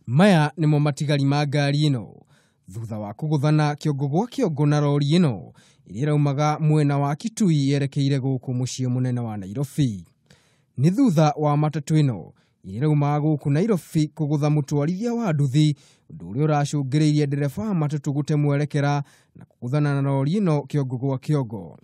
Maya nĩmo matigari ma ngari ĩno thutha wa kũgũthana kĩongo gwa kĩongo na rori ĩno ĩrĩa ĩraumaga mwena wa Kitui yerekeire gũkũ mũciĩ mũnene wa Nairobi. Nĩ thutha wa matatũ ĩno ĩrĩa ĩraumaga gũkũ Nairobi kũgũtha mũtwarithia wa nduthi, ũndũ ũrĩa ũracũngĩrĩirie ndereba wa matatũ gũte mwerekera na kũgũthana na rori ĩno kĩongo gwa kĩongo.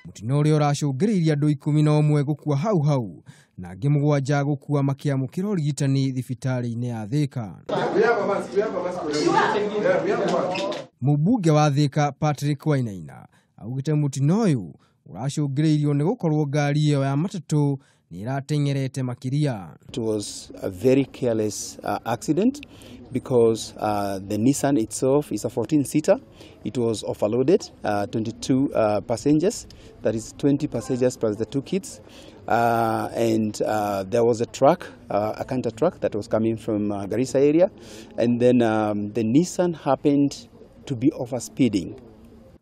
Mũtino ũrĩa ũracũngĩrĩirie andũ 11 gũkua hau hau na angĩ 7 gũkua makĩamũkĩra ũrigitani thibitarĩ-inĩ ya Thika. Mũmbunge wa Thika Patrick Wainaina augĩte mũtino ũyũ ũracũngĩrĩirio nĩ gũkorwo ngari ĩyo ya matatũ nĩ ĩrateng'erete makĩria. It was a very careless accident because the Nissan itself is a 14-seater. It was overloaded, 22 passengers, that is 20 passengers plus the 2 kids. And there was a truck, a canter truck that was coming from Garissa area. And then the Nissan happened to be overspeeding.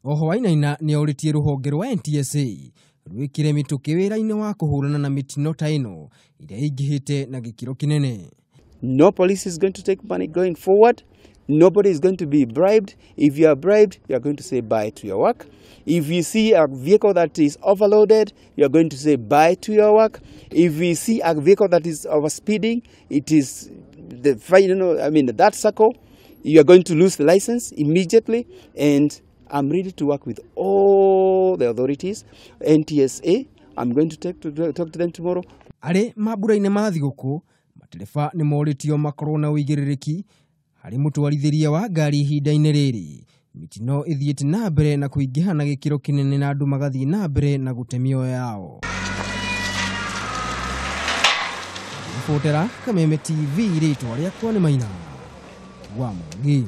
Oho Wainaina nĩ orĩtie rũhonge rwa NTSA rwĩkĩre mĩtũkĩ wĩra-inĩ wa kũhũrana na mĩtino ta ĩno ĩrĩa ĩingĩhĩte na gĩkĩro kĩnene. No police is going to take money going forward. Nobody is going to be bribed. If you are bribed, you are going to say bye to your work. If you see a vehicle that is overloaded, you are going to say bye to your work. If you see a vehicle that is overspeeding, it is the final, I mean, that circle, you are going to lose the license immediately. And I'm ready to work with all the authorities, NTSA. I'm going to talk to them tomorrow. Arĩ mambura-inĩ ma thigũkũ, matereba nĩ morĩtio makorwo na ũigĩrĩrĩki harĩ mũtwarithĩria wa ngari ihinda-inĩ rĩrĩ. Mĩtino ĩthiĩte na mbere na kũingĩha na gĩkĩro kĩnene na andũ magathiĩ na mbere na gũte mĩoyo yao. Ribotera Kameme TV, rĩtwa rĩakwa nĩ Maina wa Mwangi.